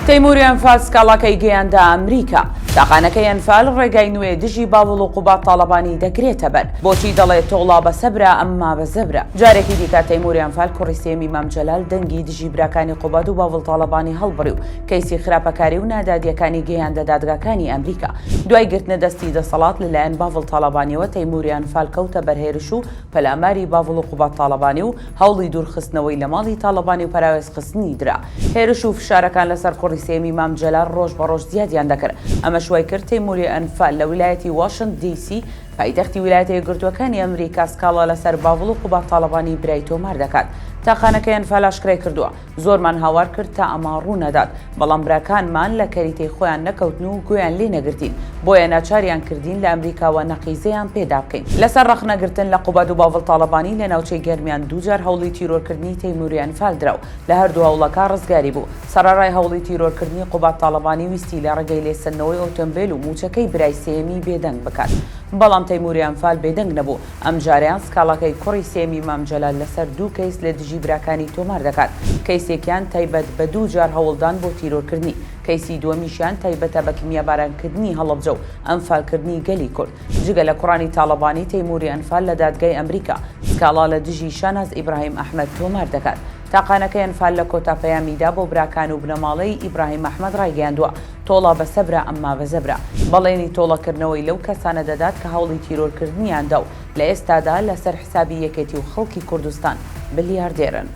تەیموری ئەنفال سکاڵاکەی گەیاندە ئەمریکا. تاقانەکەی ئەنفال ڕێگای نوێ دژی باڤڵ و قوباد تاڵەبانی دەگرێتە بەر. بۆچی دەڵێ تۆڵە بە سەبرە ئەمما بە زەبرە. جارێکی دیکە تەیموری ئەنفال کوڕی سێیەمی مام جەلال دەنگی دژی براکانی قوباد و باڤڵ تاڵەبانی هەڵبڕی و کەیسی خراپەکاری و نادادیەکانی گەیاندە دادگاکانی ئەمریکا. دوای گرتنە دەستی دەسەڵات لەلایەن باڤڵ تاڵەبانیەوە تەیموری ئەنفال کەوتە بەر هێرش و پەلاماری باڤڵ و قوباد تاڵەبانی و هەوڵی دوورخستنەوەی لە ماڵی تاڵەبانی و پەراوێزخستنی درا. هێرش و فشارەکان لەسەر کوڕی سێیەمی مام جەلال ڕۆژ بە ڕۆژ زیادیان دەکرد، ئەمەش وای کرد تەیموری ئەنفال لە ویلایەتی واشنت دی سی پایتەختی ویلایەتە یەکگرتووەکانی ئەمریکا سکاڵا لەسەر باڤڵ و قوباد تاڵەبانی برای تۆمار دەکات. تاقانەکەی ئەنفال ئاشکرای کردووە، زۆرمان هاوار کرد تا ئەمە ڕوو نەدات، بەڵام براکانمان لە کەریتەی خۆیان نەکەوتن و گوێیان لێ نەگرتین، بۆیە ناچاریان کردین لە ئەمریکاوە نەقیزەیان پێدا بکەین. لەسەر ڕەخنەگرتن لە قوباد و باڤڵ تاڵەبانی لە ناوچەی گەرمیان دووجار هەوڵی تیرۆرکردنی تەیموری ئەنفال درا و لە هەردوو هەوڵەکە ڕزگاری بوو. سەڕەڕای هەوڵی تیرۆرکردنی قوباد تاڵەبانی ویستی لە ڕێگەی لێسەندنەوەی ئۆتۆمبێل و مووچەکەی برای سێیەمی بێدەنگ بکات. بەڵام تەیموری ئەنفال بێدەنگ نەبوو. ئەمجارەیان سکاڵاکەی کوڕی سێیەمی مام جەلال لەسەر دوو کەیس لە دژی براکانی تۆمار دەکات، کەیسێکیان تایبەت بە دوو جار هەوڵدان بۆ تیرۆرکردنی، کەیسی دووەمیشیان تایبەتە بە کیمیابارانکردنی هەڵەبجە و ئەنفالکردنی گەلی کورد. جگە لە کوڕانی تاڵەبانی، تەیموری ئەنفال لە دادگای ئەمریکا سکاڵا لە دژی شاناز ئیبراهیم ئەحمەد تۆمار دەکات. تاقانەکەی ئەنفال لە کۆتا پەیامیدا بۆ براکان و بنەماڵەی ئیبراهیم ئەحمەد ڕایگەیاندووە، تۆڵە بە سەبرە ئەمما بە زەبرە. بەڵێنی تۆڵەکردنەوەی لەو کەسانە دەدات کە هەوڵی تیرۆرکردنیان دا و لە ئێستادا لەسەر حسابی یەکێتی و خەڵکی کوردستان بلیاردێرن.